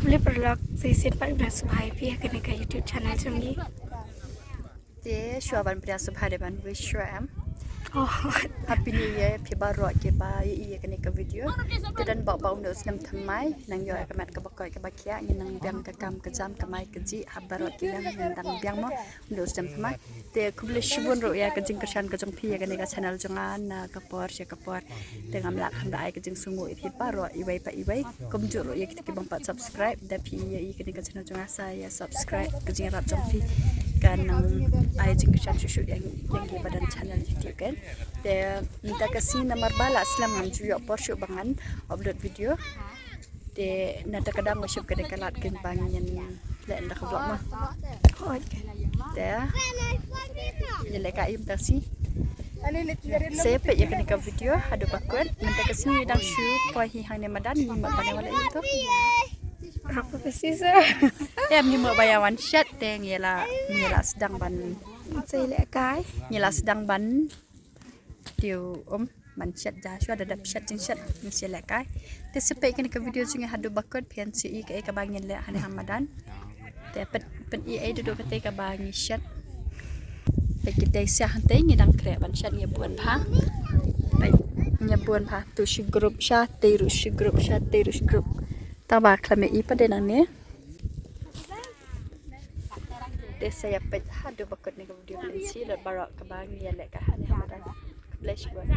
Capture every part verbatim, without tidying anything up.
Khublei paralok, sa shisien pat nga sngewbha ïa phi ha kane ka YouTube channel jong ngi. Te shuwa ban pdiang sngewbha dei ban wish shuwa em. Oh. Happy New Year phi baroh kiba ïohi ïa kane ka video. Te don ba u ba u nang snem thymmai nang ïoh ïa ka met kaba koit kaba khiah, ngin nang biang ka kam ka jam ka mai ka jih ha baroh ki liang, ngin nang biang mo. Ndu stem thymmai. Te khublei shibun ruh ïa ka jingkyrshan ka jong phi ïa kane ka channel jong nga na ka por sha ka por. Te ngam lah khlem da ai ka jingsngewnguh ïa phi baroh iwei pa iwei. Kumjuh ruh ïa kita ki bym pat subscribe, da phi ïa ïa kane ka channel jong nga sa ïa subscribe, ka jingïarap jong phi kan nang ai jingkyrshan shuh shuh ïa ngi, ïa ngi ba don channel YouTube kan. Te mynta ka sngi namar ba la slem ngam ju ïoh por shuh ba ngan upload video. Te nangta ka dang nga shim ka dei ka lad kin ba ngin leh ynda ka vlog mo. Te ïa leh ka im ta si. Sa peit ïa kane ka video haduh ba kut. Mynta ka sngi dang shu poi hi hangne madan, ngi mut ban ïa leh ïa to. Rock, paper, scissors. Te ngi mut ba ïa wan shet te ngi la, ngi la sdang ban. Sa leh kai. Ngi la sdang ban Tiew um ban shet, ja shuwa da dep shet jingshet ngi sa leh kai. Te sa peit kane ka video jong ngi haduh ba kut, phin sa ïohi kaei kaba ngin leh hangne ha madan. Te pyn, pyn-i ei duh duh katei kaba ngi shet. Peit kitei sa hangtei ngi dang khreh ban shet, ngi bun bha. Peit ngi bun bha, tu shi group sha, tei ruh shi group sha, tei ruh shi group. Tang ba khlem ïohi pat de nangne. Te sa ïa peit haduh ba kut ne ka video, phin sa ïohi lut baroh kaba ngi ïa leh kai hangne ha madan. Khublei shibun.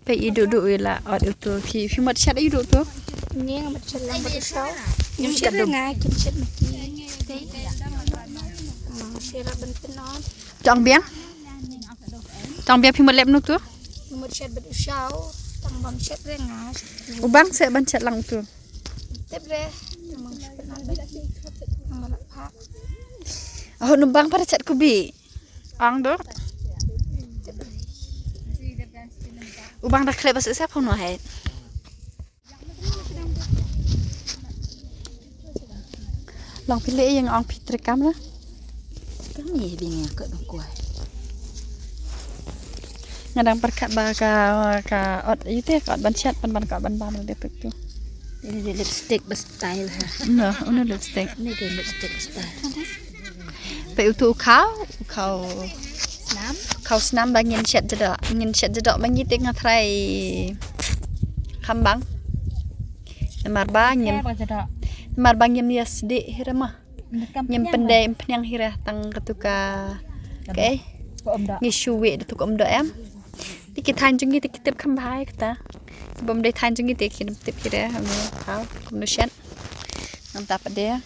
Peit ïa duh duh ïa la ot uto, phi, phi mut shet ïa duh uto. Ngi, nga mut shet lang bad u shaw. Ngim shet, nga kim shet ma ki. Te. Ah, shet la ban pynot. Tang biang. Tang biang phi mut leh noh uto. Nga mut shet bad u shaw. Tang bym shet re nga. U bang shet ban shet lang uto. Tip re, namang shu pynang bad ki, namang la phah. Oh, num bang para chat kubi. Ang do. U bang da khlep ba sep phone hai. Long phi leh ïa nga ong phi trei kam la. Kami bing ïa ka dong kuai. Nga dang pyrkhat ba ka, ka ot ïa te, ka ot ban shet, ban, ban, ka ot ban bam de pek tu. Ini dia lipstick ba style ha. No, unu lipstick. Ini dia lipstick ba style. Peit uto u khaw, u khaw. Snam? Khaw snam ba ngin shet jadoh, ngin shet jadoh ba ngi te nga tharai kham bang. Namar ba ngim. Namar ba ngim ïa sdih hi re ma. Ngim pyndei, ngim pynïang hi re tang katu ka, kaei. Ngi shu weh da tu ka um doh em. Te ki thaiñ jong ngi te ki tip kham bha ïa kata. Bym dei thaiñ jong ngi te kim tip hi re, em, ha kumno shet. Nangta pat de.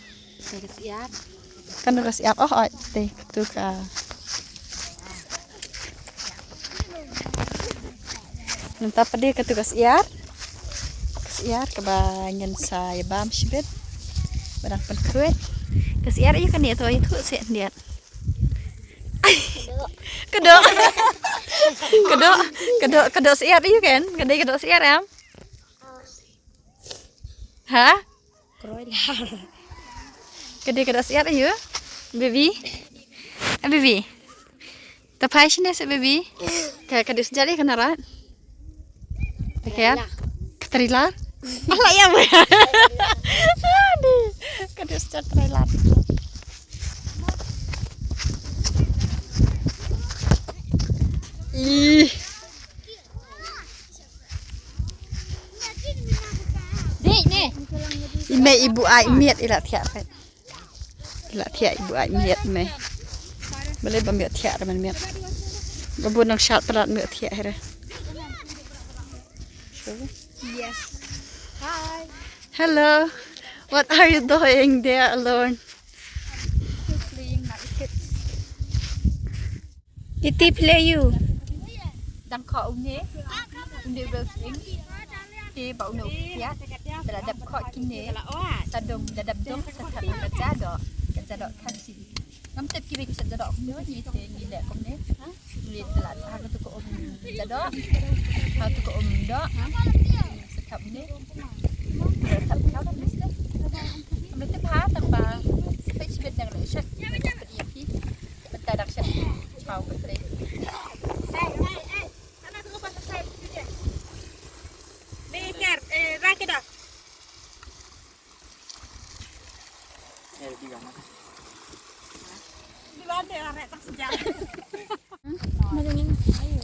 Kano ka syiar? Oh, oi, te katu ka. Nangta pat de katu ka syiar. Ka syiar kaba ngin sa ïa bam shibit. Ba dang pynkhreh. Ka syiar ïa kane to ïathuh seh khyndiat. Ka doh. Ka doh. Ka doh, ka doh syiar ïa kan. Ka dei ka doh syiar em. Ha? Kroilar. Ka dei ka doh syiar aïu? Baby. Ah, baby. Ta phai shane se baby. Ka, ka dei syiar aïu ka narat? Ka trailer. Ka trailer? Alah ïa. Aduh. Ka dei syiar trailer. Ih. Dei ne. I mei i buaid miet i la thiah peit. I la thiah i buaid miet mei. Balei ba miet thiah re man miet. Ba bun nang shat palat miet thiah hi re. Yes. Hi. Hello. What are you doing there alone? Playing with kids. Iti phi leh aïu? Dang khoh une, une u bel sying. Te ba une u thiah. Te la dep khoh kine. Sa dong, la dep dong, sa thap ka jadoh. Ka jadoh Khasi. Ngam tip kiwei ki shet jadoh kumno, ngi te ngi leh kumne. Ngi te la ha katu ka um jadoh. Ha katu ka um doh. Sa thap une. Sa thap ka ba mis le. Ngam tip ha tang ba. Sa peit shibit dang leh shet. Sa peit ïa phi. Mynta dang shet. Chau ka trei. Hey, hey, hey. Ana tu ka pasal saya tu je. Ni ker, eh, rak dah.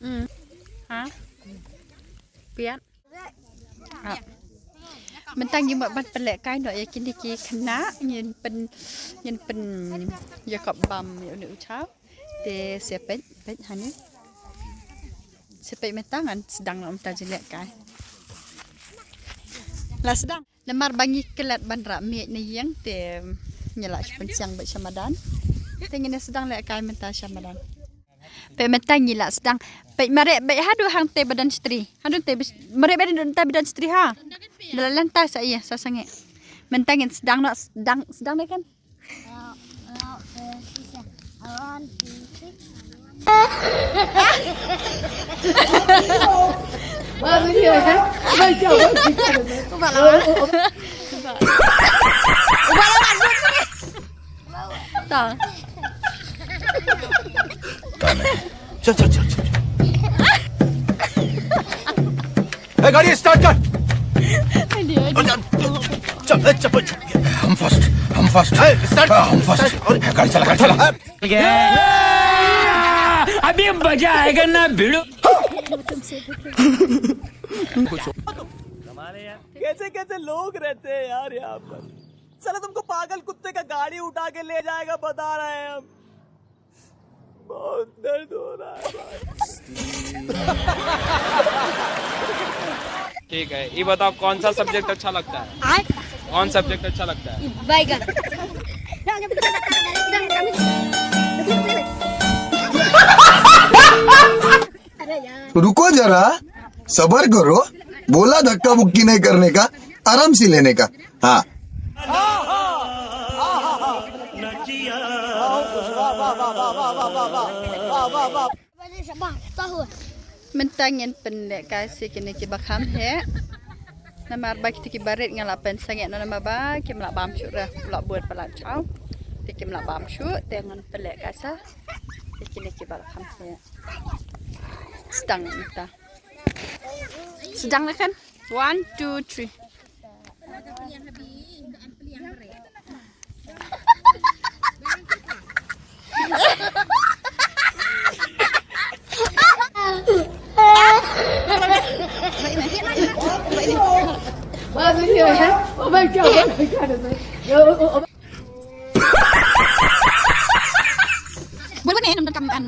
Hmm. Ha? Piat. Ah. Mynta ngi mut ban pynlehkai noh ïa kine ki khynnah, ngin pyn, ngin pyn ïa kop bam ïa une u chaw. Te sa peit, peit hangne. Sa peit mynta ngan sdang noh mynta jingïalehkai. La sdang. Namar ba ngi klet ban rah miej na ïing te ngi la shu pynsiang beit sha madan. Te ngin ïa sdang lehkai mynta sha madan. Peit mynta ngi la sdang. Peit mareh beit haduh hangtei ba don shatri. Haduh tei beit, mareh beit haduh tei ba don shatri ha. Da la lynta sa ïa sa sangeh. Mynta ngin sdang noh, sdang, sdang deh kan. One, two, three. Ubat lawan. Ubat lawan. Tang. चल चल चल चल. ए, गाड़ी स्टार्ट कर. चल, चल, चल, चल, चल. हम फर्स्ट, हम फर्स्ट. ए, स्टार्ट. हम फर्स्ट. गाड़ी चला, गाड़ी चला. अभी मजा आएगा ना भिड़ू. कैसे कैसे लोग रहते हैं यार यहाँ पर. साला तुमको पागल कुत्ते का गाड़ी उठा के ले जाएगा, बता रहे हैं हम. बहुत दर्द हो रहा है भाई. ठीक है, ये बताओ कौन सा सब्जेक्ट अच्छा लगता है? आय? कौन सब्जेक्ट अच्छा लगता है? बैगन. अरे यार. रुको जरा, सबर करो, बोला धक्का मुक्की नहीं करने का, आराम से लेने का. हाँ. Mynta ngin pynlehkai sa kine kiba kham heh. Namar ba kita kiba rit nga la pynsangeh noh namar ba kim lah bam shuh re, lah bud palat chaw. Te kim lah bam shuh, te ngan pynlehkai sa. Te kine kiba la kham heh. Sdang mynta. Sdang na kan? One, two, three. Oh my God, oh my God, oh my God. Yo, oh, oh. Boleh ni, nonton kamu kan.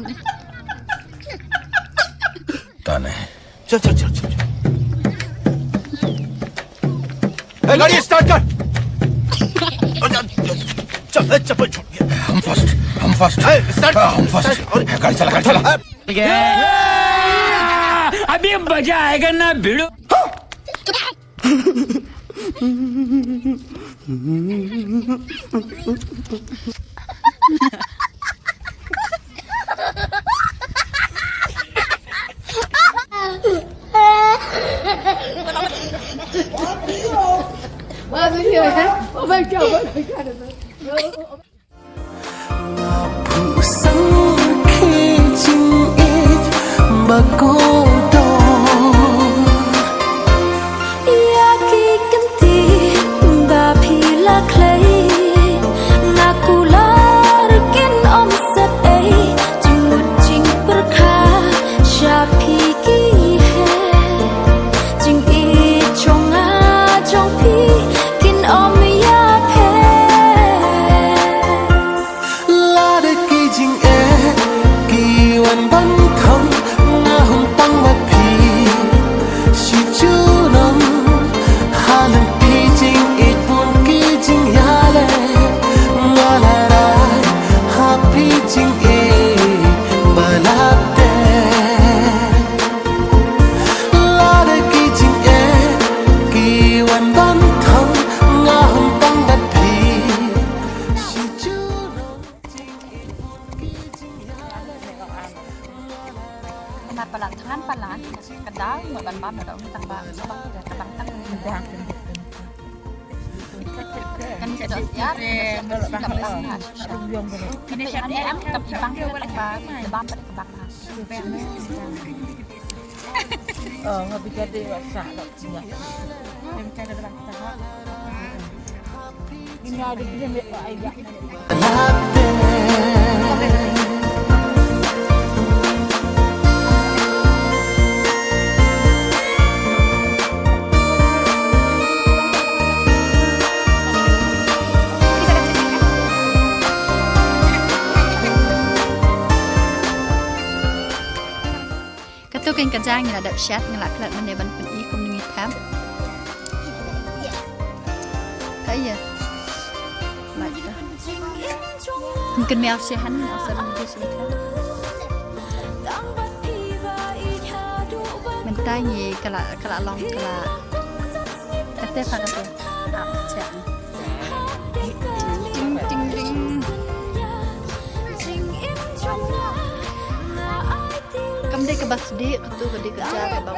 Tane. Chal, chal, chal, chal. Hey, gari start kar. Chal, chal, chal. Hum fast, hum fast. Hey, start. Ah, hum fast. Start. Hey, gari chala, gari chala. Hey. अभी मजा आएगा ना भिड़ू। Oh my God, oh my God. Nga phuh sang khie jingïeit ba kordor. Ïa ki kynti ba phi la khlei, nga kular kin ym sep ei, jingmut jingpyrkhat sha phi ki heh. Jingïeit jong nga jong phi kin ym ïapher. Lada ki jingeh ki wan ban khang, nga hum tang bad phi shi junom. Ha lynti jingïeit bun ki jingïaleh, nga la rai ha phi jingïeit ba la teh. Lada ki jingeh ki wan ban khang, nga hum tang bad phi shi junom. Namar palat than palat ka daw ngi ban bam da uni tang ba ba ka tang tang. Kan kita siap, kita siap bam. Kita siap ni am kam ibang kita tang ba bam pada kebang. Oh, nga bicara dia wasa lah. Ini ada dia ambil ai. Kato kein ka jaiñ ngi la dep shet, ngi la klet mynne ban pyni kumne ngi thep. Ka ïa. Like ka. Ngi kynmaw shi han, ngi sa ban di shi thep. Mynta ngi ka la, ka la long ka la. Kate pa kate. Ap shet. Ding, ding, ding. Kam dei kaba sdieh, katu ka dei ka ja kaba.